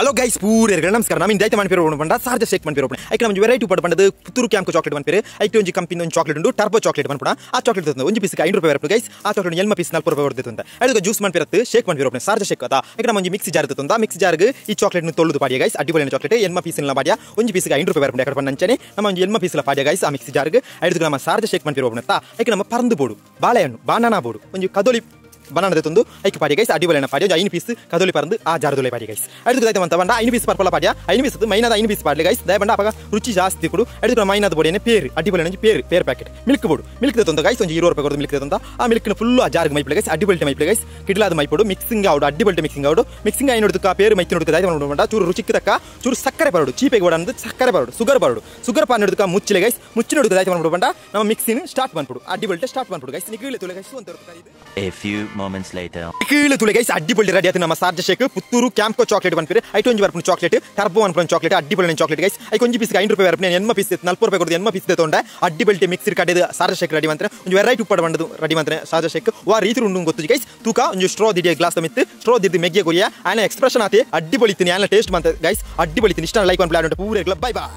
Hello guys, ಪೂರ ನಮಸ್ಕಾರ. ನಮ್ಮ ದೈತ ಮನ್ಪಿರೋ ಪಂಡ ಸಾರ್ಜ ಶೇಕ್ ಮನ್ಪಿರೋ. ಐಕ್ ನಮ್ಮ ವೆರೈಟಿ ಪಡ ಪಂಡದು ಪುತ್ತೂರು ಕ್ಯಾಂಪ್ ಚಾಕ್ಲೇಟ್ ಮನ್ಪಿರು. ಐಕ್ ಒಂಜಿ ಕಂಪನಿ ಒಂದು ಚಾಕ್ಲೇಟ್ ಉಂಡು, ಟರ್ಬೋ ಚಾಕ್ಲೇಟ್ ಮನ್ಪುಣ. ಆ ಚಾಕ್ಲೇಟ್ ತಂದು ಒಂಜಿ ಪೀಸ್ಗೆ 5 ರೂಪಾಯಿ ಬರ್ಪು ಗೈಸ್. ಆ ಚಾಕ್ಲೇಟ್ ಎಲ್ಮ ಪೀಸ್ 40 ರೂಪಾಯಿ ಬರ್ತಿತ್ತು ಅಂತ. ಐದು ಜ್ಯೂಸ್ ಮನ್ಪಿರತ್ತು, ಶೇಕ್ ಮನ್ಪಿರೋ ಸಾರ್ಜ ಶೇಕ್ ಅದ. ಐಕ್ ನಮ್ಮ ಒಂಜಿ ಮಿಕ್ಸಿ ಜಾರ್ ತಂದ ಮಿಕ್ಸಿ ಜಾರ್ಗೆ ಈ ಚಾಕ್ಲೇಟ್ ತೊಳ್ದು ಪಾಡಿಯ ಗೈಸ್. ಅಡ್ಡಿಪೊಳಿನ ಚಾಕ್ಲೇಟ್ ಎಲ್ಮ ಪೀಸ್ ಪಾಡಿಯ ಒಂಜಿ ಪೀಸ್ಗೆ 5 ರೂಪಾಯಿ ಬರ್ಪು. ಎಕಡೆ ಪಂಚನೆ ನಮ್ಮ ಒಂಜಿ ಎಲ್ಮ ಪೀಸ್ಲ ಪಾಡಿಯ ಗೈಸ್. ಆ ಮಿಕ್ಸಿ ಜಾರ್ಗೆ ಐದು ನಮ್ಮ ಸಾರ್ಜ ಶೇಕ್ ಮನ್ಪಿರೋ ಅಂತ. ಐಕ್ ನಮ್ಮ ಪರಂದು ಬೋಡು, ಬಾಳೆಹಣ್ಣು, ಬಾನಾನ ಬೋಡು, ಒಂಜಿ ಕದೋಲಿ ಬನಾನ ತಂದು ಐಕ್ ಪಾಡಿ ಗೈಸ್. ಅಡಿಬಲೆನ ಪಾಡಿ 5 ಪೀಸ್ ಕದೋಲಿ ಪರಂದು ಆ ಜಾರದೊಲೆ ಪಾಡಿ ಗೈಸ್. ಐದು ದೈತ ಮಂತ ಬಂಡ 5 ಪೀಸ್ ಪರ್ಪಲ ಪಾಡ್ಯ 5 ಪೀಸ್ ಮೈನಾದ 5 ಪೀಸ್ ಪಾಡ್ಲೆ ಗೈಸ್. ದಯ ಬಂಡ ಅಪಗ ರುಚಿ ಜಾಸ್ತಿ ಕೊಡು. ಐದು ಮೈನಾದ ಬೋಡಿನೇ ಪೇರು ಅಡಿಬಲೆನ ಪೇರು ಪೇರು ಪ್ಯಾಕೆಟ್ ಮಿಲ್ಕ್ ಬೋಡು ಮಿಲ್ಕ್ ತಂದು ಗೈಸ್. ಒಂಜಿ 20 ರೂಪಾಯಿ ಕೊಡೋದು ಮಿಲ್ಕ್ ತಂದ ಆ ಮಿಲ್ಕ್ನ ಫುಲ್ ಆ ಜಾರ್ಗೆ ಮೈಪ್ಲೆ ಗೈಸ್. ಅಡಿಬಲ್ಟೆ ಮೈಪ್ಲೆ ಗೈಸ್. ಕಿಡ್ಲಾದ ಮೈಪೋಡು ಮಿಕ್ಸಿಂಗ್ ಆವಡು ಅಡ್ಡಿಬಲ್ಟೆ ಮಿಕ್ಸಿಂಗ್ ಆವಡು ಮಿಕ್ಸಿಂಗ್ ಐನೋಡುಕ ಪೇರು ಮೈತಿ ನೋಡುಕ ದಯತ ಬಂಡ ಚೂರು ರುಚಿಗೆ ತಕ್ಕ ಚೂರು ಸಕ್ಕರೆ ಬರೋಡು ಚೀಪೆಗೆ ಓಡಂದು ಸಕ್ಕರೆ ಬರೋಡು ಸುಗರ್ ಬರೋಡು ಸುಗರ್ ಪಾನ್ ನೋಡುಕ ಮುಚ್ಚಿಲೆ ಗೈಸ್. ಮುಚ್ಚಿ ನೋಡುಕ ದಯತ ಬಂಡ ನಮ್ಮ ಮಿಕ್ಸಿಂಗ್ ಸ್ಟಾರ್ಟ್ ಬಂದ್ಬಿಡು ಅಡ್ಡಿಬಲ್ಟೆ ಸ್ಟಾರ್ಟ್ ಬಂದ್ಬಿಡು ಗೈಸ್. ನಿಗೀಳೆ ತುಲೆ ಗೈಸ್ ಒಂದು A few moments later. ಕೀಳು ತುಲೆ ಗೈಸ್. ಅಡ್ಡಿಪೊಳ್ಳಿ ರೆಡಿ ಆಯ್ತು ನಮ್ಮ ಸಾರ್ಜ ಶೇಕ್ ಪುತ್ತೂರು ಕ್ಯಾಂಪ್ಕೋ ಚಾಕ್ಲೇಟ್ ಬಂದ್ಪಿರಿ. ಐಟೊಂಜಿ ಬರ್ಪುನ ಚಾಕ್ಲೇಟ್ ಟರ್ಬೋ ಅನ್ಪುನ ಚಾಕ್ಲೇಟ್ ಅಡ್ಡಿಪೊಳ್ಳಿ ಚಾಕ್ಲೇಟ್ ಗೈಸ್. ಐಕ್ ಒಂಜಿ ಪೀಸ್ಗೆ 5 ರೂಪಾಯಿ ಬರ್ಪುನ ಎನ್ಮ ಪೀಸ್ 40 ರೂಪಾಯಿ ಕೊಡೋದು ಎನ್ಮ ಪೀಸ್ ತೊಂಡೆ ಅಡ್ಡಿಬಲ್ಟೆ ಮಿಕ್ಸಿರ್ ಕಡೆದು ಸಾರ್ಜ ಶೇಕ್ ರೆಡಿ ಮಂತ್ರ ಒಂಜಿ ವೆರೈಟಿ ಉಪ್ಪಡ ಬಂಡದು ರೆಡಿ ಮಂತ್ರ ಸಾರ್ಜ ಶೇಕ್ ವಾ ರೀತಿ ಉಂಡು ಗೊತ್ತು ಗೈಸ್. ತೂಕ ಒಂಜಿ ಸ್ಟ್ರಾ ದಿಡಿಯ ಗ್ಲಾಸ್ ಮಿತ್ತು ಸ್ಟ್ರಾ ದಿದ್ದು ಮೆಗ್ಗೆ ಕೊರಿಯ ಆಯನ ಎಕ್ಸ್ಪ್ರೆಷನ್ ಆತಿ ಅಡ್ಡಿಪೊಳಿತೀನಿ ಆಯನ ಟೇಸ್ಟ್ ಮಂತ ಗೈಸ್. ಅಡ್ಡಿಪೊಳಿತೀನಿ ಇಷ್ಟ ಲೈಕ್ ಒನ್ ಪ್ಲಾನ್ ಉಂಟು ಪೂರ ಬೈ ಬೈ.